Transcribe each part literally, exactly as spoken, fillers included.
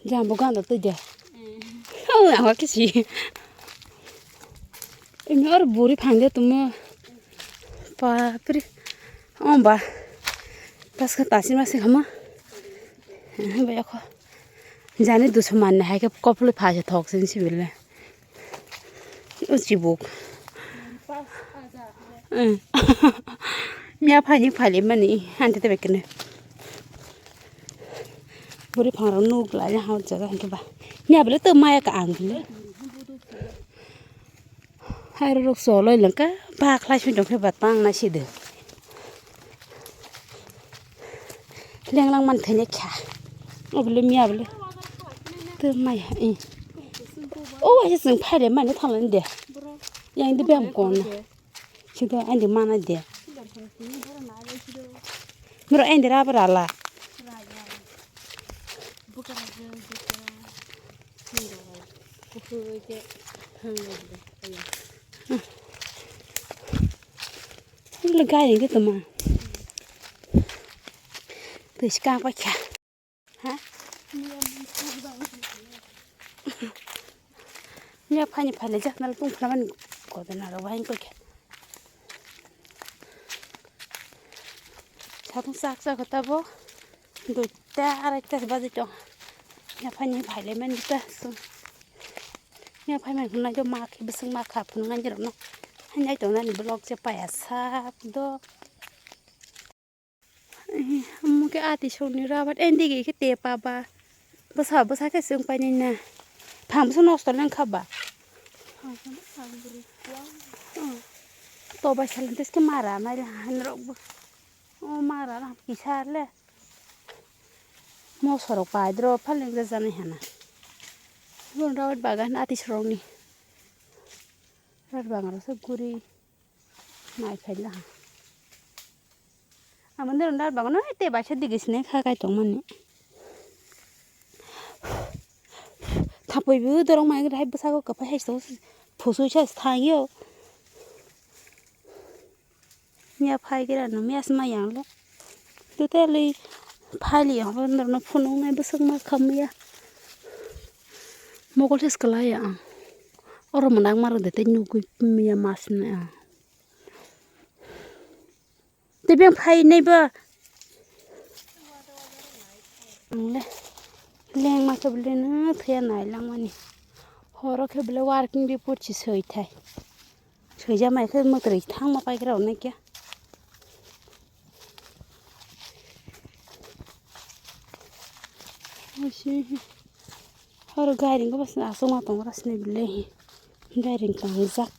Jang bo ganda twi de. Ang khe si. Imi or buri phang de tumo. Papri. Omba. Pas ka tasi masi khama. Ba yakho. Jani dusu manne hai ke koplo pha se thok sin si bile. O chibuk. Miya phani phali mani hante te bekene. Buri phangrok nuk lai ha o jaga hwnkhe ba. Miya bwle to maya ka ang bwle. Hai rok soloi lengka ba khlai sui tongkhe ba tang nai side. Lenglang man thanya kha. O bole miya bole. To maya, eh. O, aja sing phai de mane thalan de. Yang de bam kon. Sido andi mana de. Mero andi raba rala. Lo gari de tuma. Tuh sekarang apa kya? Ha? Miya phani phale jak nal tung phana man ko de na ro wain ko kya. Satung sak sak ta bo. Duita araita baje tong. Miya phani phale man ta. Miya phai man na jo ma khe bising ma kha phun ngan jero no. Hanyai tong nani vlog che paya sak do. Omo khe ati songni rabar endigi khe tepa ba. Bwsa bwsa khe chwng painai na. Phang bwsa nosto leng kha ba. To bai salantes khe mara nai la han rok bo. O mara na kisa le. Moso rok pai dro phaleng jajanai hana. Bon rabar bagan ati sorongni. Rabar bagan rok se guri. Nai phai la. Amo nero nar bagano te baisa digi sini kha kai tong mani. Thapoi bo dorong mai rai bwsago kaphai hai so phusui sa thangyo. Miya phai gira no miya sma yang le. Totally phai li ho nero no phunung nai bwsak ma kham ya. Mokol ses kalai ya ang. Oro mwnang maro de te nugui miya mas na ang. Tei beng phai nai ba. Ang le leng ma khe bole no thaya nai lang mani. Horo khe bole working report si soi thai. Soi ja mai khe mwtwrwi thang ma pai gra nai kya. Osi. Oro gairing bwswk aswk ma tongo rasni belai hi. Gairing kangjak.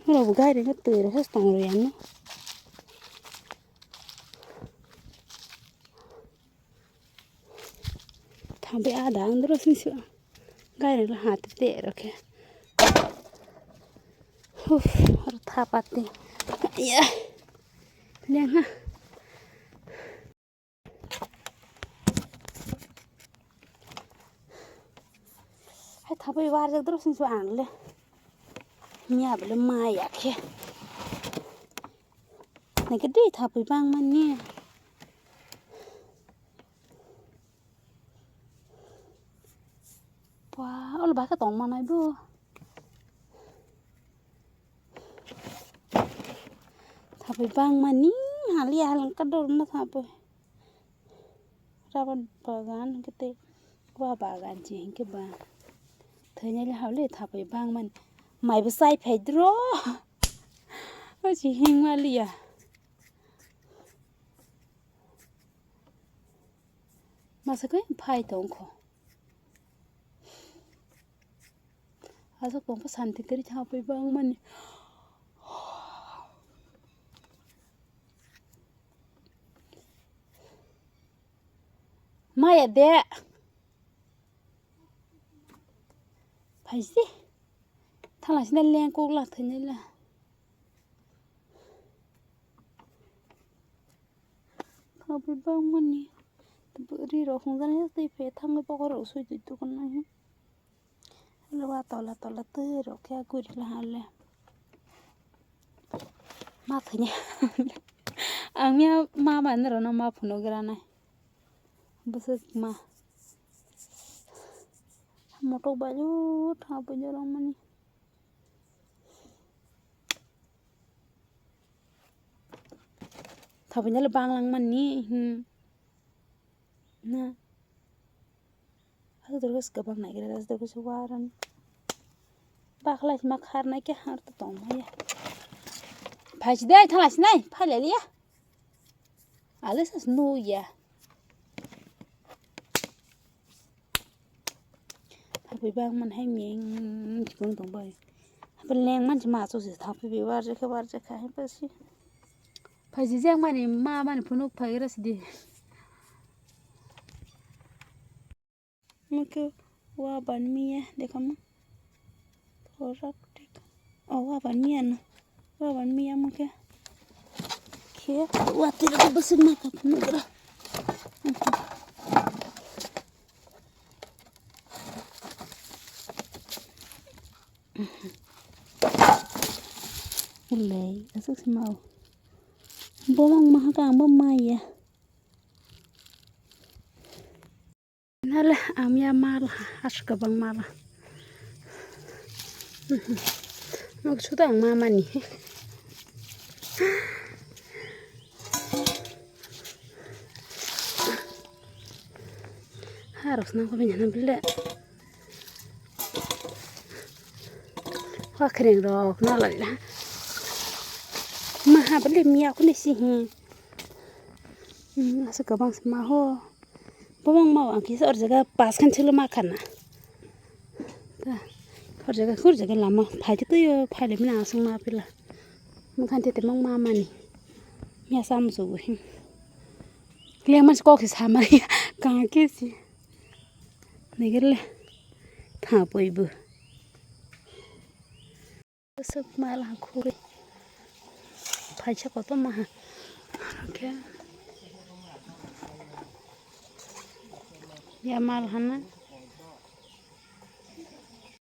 Oro bo gairing twi rok se tong rw yang no. Thambi ada ang doro sini sio. Gairing lo hati te rok khe. Uff, oro thapati. Ya. Leng ha. Hai thapai warjak doro sini su ang le. Nya bole maya khe. Nake dei thapai bang mani. Pua ol baka tong manai bo. Thapai bang mani hali halang kador na thapai. Rabar bagan hwnkhe tei wa bagan se hwnkhe ba thwinai le hao le thapai bang mani mai bo chai phai dro. O se hing ma liya masa khe phai tong kho. Aswk tongkha santi kwrwi thapai bang mani. Maya de. Phaisi. Thala sina leng kok la thani la. Thapai bang mani. Ri rok hwnjani tei phe thangwi pokor rok sui twi tukun nai. Wa tola tola twi rok khe guri la hale. Ma thanya. Ang ya ma ba nero no ma phuno gra nai. Bwswk ma. Motok bai o thang puinjak langmani. Thang puinjak le bang langmani, hmm. Na. Aswk dorkhe se kwbang naigra, aswk dorkhe se warani. Bakhlai ma kharnai khe har to tongmaya. Phaisi dai, thalai sinai, phailai liya. Alisa se nuya. Thapui bang man hai meng chikung tong bai. Hape leng man chi ma chu se thapui bi warje khe warje kha hai pasi. Phaisi jeng mani ma mani phunuk phai gra sidi. Mukhe wa ban miya dekha ma. Thorak tik. Oh, wa ban miya no. Wa ban miya mukhe. Khe wa tira ko bwswk ma ka phunuk gra. Ulei, aswk se ma o. Bo mang maha ka ang bo maya. Nale, ang ya mal, aswk kwbang mal. Nok suda ang mamani. Harok snam ko bini hwnna bile. Wakhring rok na lai la. Maha bile miya kuni si hi. Hmm, aswk kwbang se ma ho. Bo mang ma ang kisa or jaga pas khan chwlwi ma khana. Ta, or jaga, or jaga lama phai twi o, phai le mina aswk ma pila. Mokhan tete mang ma mani. Miya sam su go hin. Leng man kok se sa mani. Ka ke si. Nigel le. Tha poi bu. Bwswk mal ha khuri. Phaisa kotorma ha. Hwnkhe ya mal hana.